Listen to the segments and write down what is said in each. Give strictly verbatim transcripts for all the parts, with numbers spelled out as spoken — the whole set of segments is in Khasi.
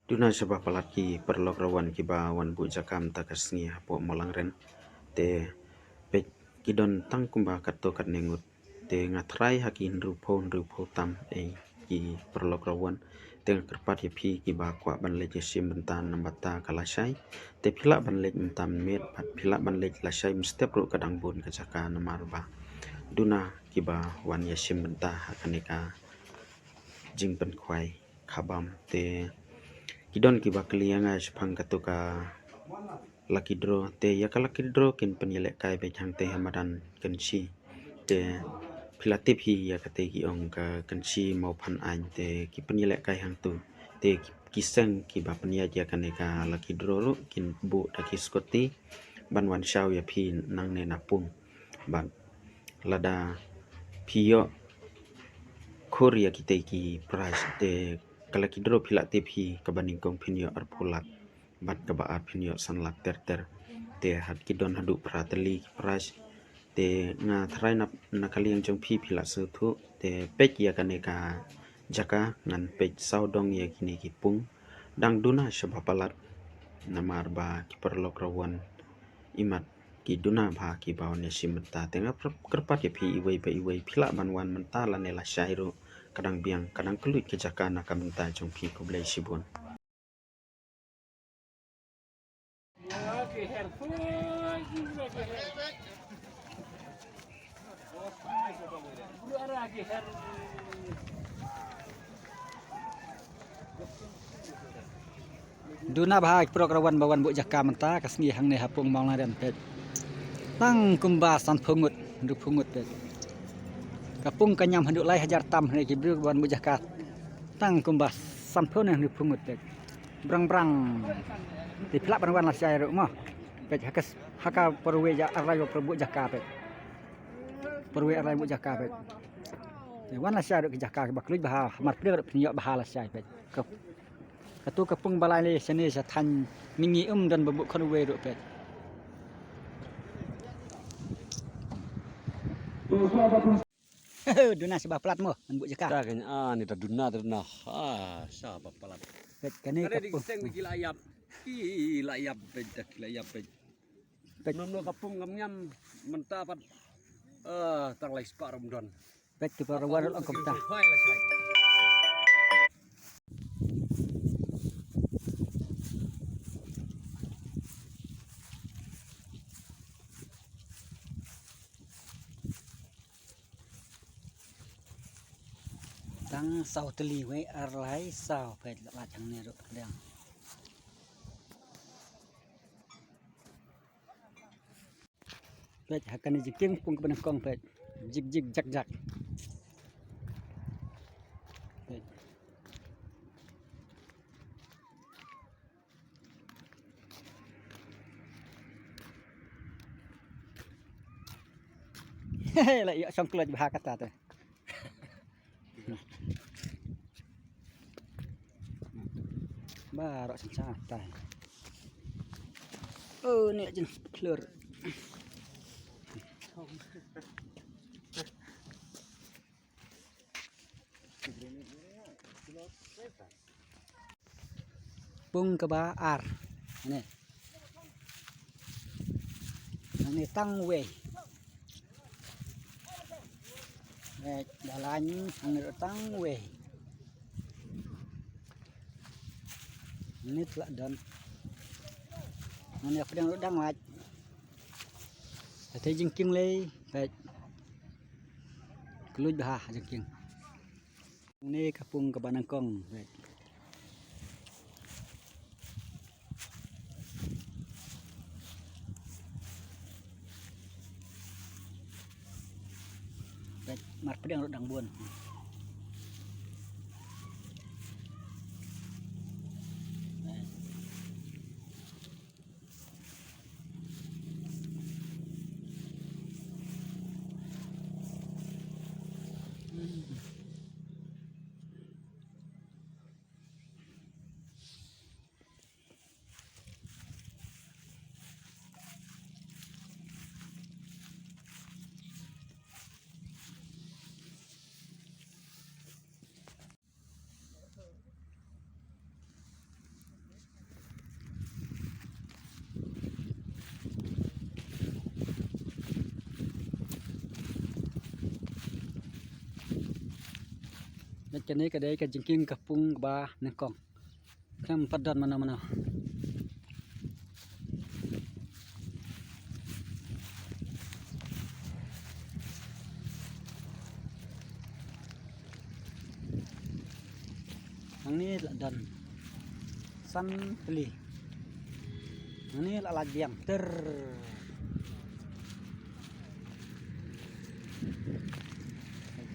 Duna shaba palat ki paralok rawan kiba wan buh jaka mynta ka sngi hapoh Mawlangren. Te peit ki don tang kumba katto katne ngut. Te nga tharai ha ki hynriewphew hynriewphew tam ei ki paralok rawan. Te nga kyrpad ïa phi kiba kwah ban leit ïashim bynta na bynta ka lashai. Te phi lah ban leit mynta mynmiet bad phi lah ban leit lashai mynstep ruh ka dang bun ka jaka namar ba duna kiba wan ïashim bynta ha kane ka jingpynkhwai khabam. Te ki don kiba kylli ïa nga shaphang katu ka lucky draw. Te ïa ka lucky draw kin pynïalehkai beit hangtei ha madan Kynshi. Te phi la tip hi ïa katei ki ong ka Kynshi Mawphan Aiñ te ki pynïalehkai hangtu. Te ki, ki seng kiba pynïaid ïa kane ka lucky draw ruh kin buh da ki scooty ban wan shaw ïa phi nangne na pung. Bad lada phi ïoh khur ïa kitei ki prize te ka lucky draw phi la tip hi kaba nyngkong phin ïoh arphew lak bad kaba ar phin ïoh san lak ter ter. Te ha ki don haduh phra tylli ki prize. Te nga tharai na, na ka liang jong phi phi la sngewthuh. Te peit ïa kane ka jaka ngan peit sawdong ïa kine ki pung. Dang duna shaba palat namar ba ki paralok rawan imat ki duna bha kiba wan ïashim bynta. Te nga pyr-, kyrpad ïa phi iwei pa iwei phi lah ban wan mynta lane lashai ruh ka dang biang ka dang kylluid ka jaka na ka bynta jong phi. Khublei shibun. Duna bha ki paralok rawan ba wan buh jaka mynta ka sngi hangne ha pung Mawlangren peit. Tang kumba sanphew ngut, hynriewphew ngut peit. Ka pung ka ñiam haduh lai hajar tam hangne ki briew ba wan buh jaka. Tang kumba sanphew ne hynriewphew ngut peit. Brang brang. Te phi lah ban wan lashai ruh mo. Peit ha ka s-, ha ka pyrwei ja ar lai ba pyrbuh jaka peit. Pyrwei ar lai buh jaka peit. Te wan lashai ruh ki jaka kiba kylluid bha, mar pyrshah ruh phin ïoh bha lashai peit. Ka, katu ka pung ba lai lei shane sha thaiñ Mihngi um don ba buh khun uwei ruh peit. Duna shaba palat mo, ngan buh jaka. Ta kane, ah, ni ta duna, ta duna. Ah, shaba palat. Peit kane ka pung. Ki la ïap. Ki la ïap peit, ki la ïap peit. Peit. Nom no ka pung ngam ngam mynta pat. Ah, tang lai spah rum don. Peit ki para wan ruh ong kumta. Tang saw tylli wei ar lai saw peit la lait hangne ruh pdeng. Peit ha kane jingkieng pung kaba nyngkong peit. Jik jik jak jak. Peit. La ïoh shong kloi bha kata te. Baroh shisha tai. Oh, ni jin klur. Pung kaba ar. Ni. Ni tang wei. Wei, da lain hangne ruh tang wei. Ni tla don. Hangne pdeng ruh dang wait. Te jingkieng lei, peit. Kylluid bha jingkieng. Ni ka pung kaba nyngkong, peit. Peit, mar pdeng ruh dang bun. Kane ka dei ka jingkieng ka pung kaba nyngkong. Kam pat don mano mano. Hangne la don san tylli. Hangne la lait biang ter.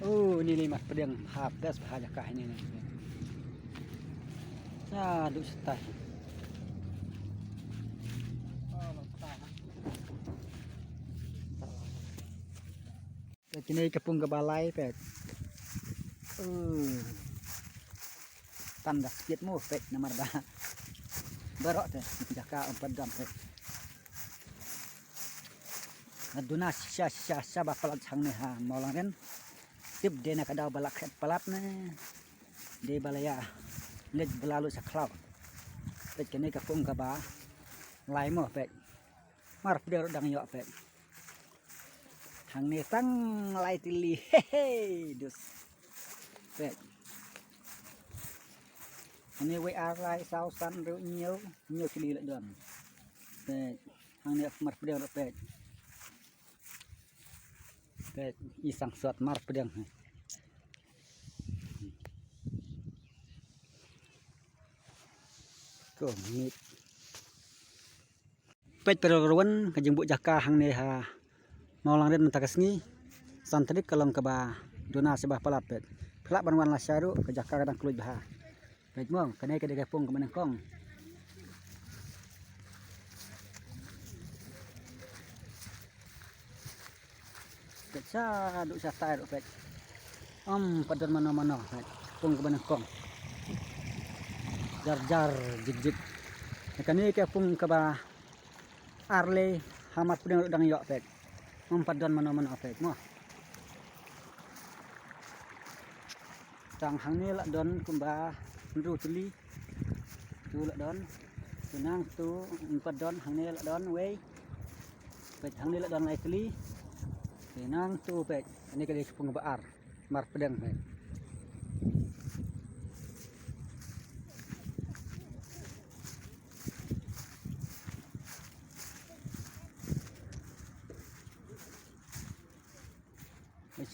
Oh, ini lima pedang habis bahaja kah ini nih. Aduh, setai. Peit kane ka pung kaba lai peit. Uh. Tang da skit mo peit namar ba. Baroh te jaka ym pat dam peit. Duna shisha shisha shisha ba palat hangne ha Mawlangrin. Tip dei na ka daw ba la khet palat ne. Dei ba la ïa leit ba la lut sha khlaw. Peit kane ka pung kaba lai mo peit. Mar pdeng ruh dang ïoh peit. Hangne tang lai tylli. He he. Dus. Peit. Hangne wei ar lai saw san hynriew hynñiew, hynñiew tylli la don. Peit. Hangne mar pdeng ruh peit. Peit, i sang sot mar pdeng. Ko mit. Peit, para ruwan ka jingbuh jaka hangne ha Mawlangrin mynta ka sngi. San tarik ka long kaba duna shisha ba palat peit. Phi lah ban wan lashai ruh, ka jaka ka dang kylluid bha. Peit mo, kane ka dei ka pung kaba nyngkong. Peit shaduh shatai ruh peit. Ym pat don mano mano peit. Pung kaba nyngkong. Jar jar jik jik. Kane ka pung kaba ar lei ha mar pdeng ruh dang ïoh peit. Ym pat don mano mano peit mo. Tang hangne la don kumba hynriew tylli. Tu la don. Tu nang tu ym pat don hangne la don wei. Peit hangne la don lai tylli. Tu nang tu peit. Kane ka dei ka pung ba ar. Mar pdeng peit.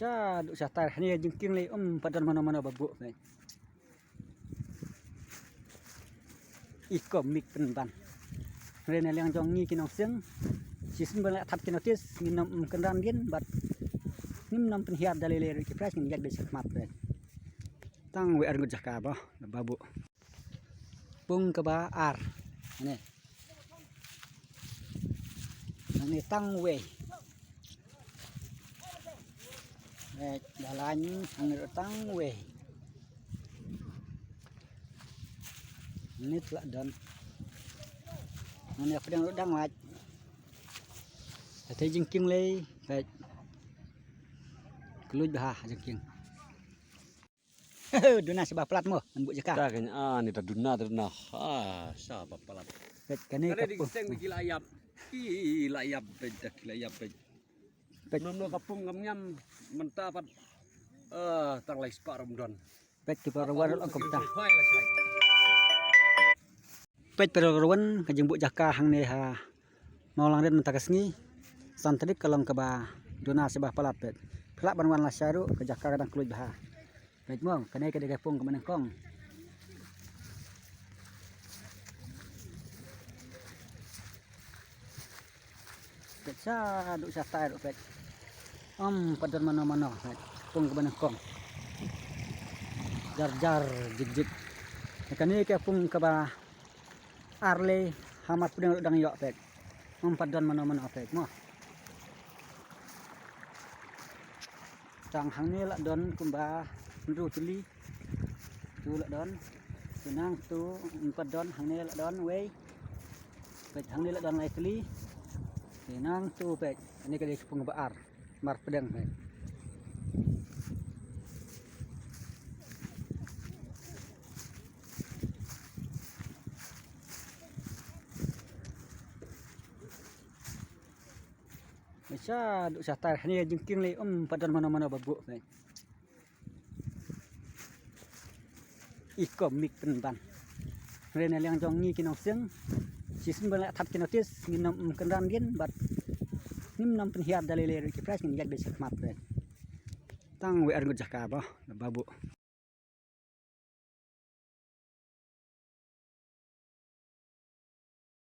Shaduh shatai hangne jingkieng lei ym pat don mano mano ba buh peit. I komik pynban. Hynrei na liang jong ngi ki nongseng. Shisien ban leh thap ki notis ngin ym kynran dien bad ngim nym pynhiar da lei lei ruh ki prize ngin ïaid beit shakhmat peit. Tang wei ar ngut jaka ba ba buh. Pung kaba ar. Hangne. Hangne tang wei. Wei da lain hangne ruh tang wei. Nit la don. Hangne pdeng ruh dang lait. Te jingkieng lei peit. Kylluid bha jingkieng. Duna shisha ba palat mo, ngan buh jaka. Ta kane ah, ni ta duna ta duna. Ah, shisha ba palat. Peit kane ka pung. Ki la ïap. Ki la ïap peit, ki la ïap peit. Peit. Nom no ka pung ngam ngam mynta pat. Ah, tang lai spah rum don. Peit ki para ruwan ruh ong kumta. Peit para ruwan ka jingbuh jaka hangne ha Mawlangrin mynta ka sngi. San tarik ka long kaba duna shisha ba palat peit. Phi lah ban wan lashai ruh ka jaka ka dang kylluid bha. Peit mo, kane ka dei ka pung kaba nyngkong. Peit shaduh shatai ruh peit. Ym pat don mano mano peit. Pung kaba nyngkong. Jar jar jik jik. Kane ka pung kaba ar lei ha mar pdeng ruh dang ïoh peit. Ym pat don mano mano peit mo. Tang hangne la don kumba hynriew tylli. Tu la don. Tu nang tu ym pat don hangne la don wei. Peit hangne la don lai tylli. Tu nang tu peit. Hangne ka dei ka pung ba ar. Mar pdeng peit. Shaduh shatai hangne jingkieng lei ym pat don mano mano ba buh peit. I kom mik pynban. Hynrei na liang jong ngi ki nongseng, shisien ban leh thap ki notice, ngin ym kynran dien bad ngim nym pynhiar da lei lei ruh ki prize, ngin ïaid beit sha khmat pyrshah. Tang wei ar ngut jaka ba, ba buh.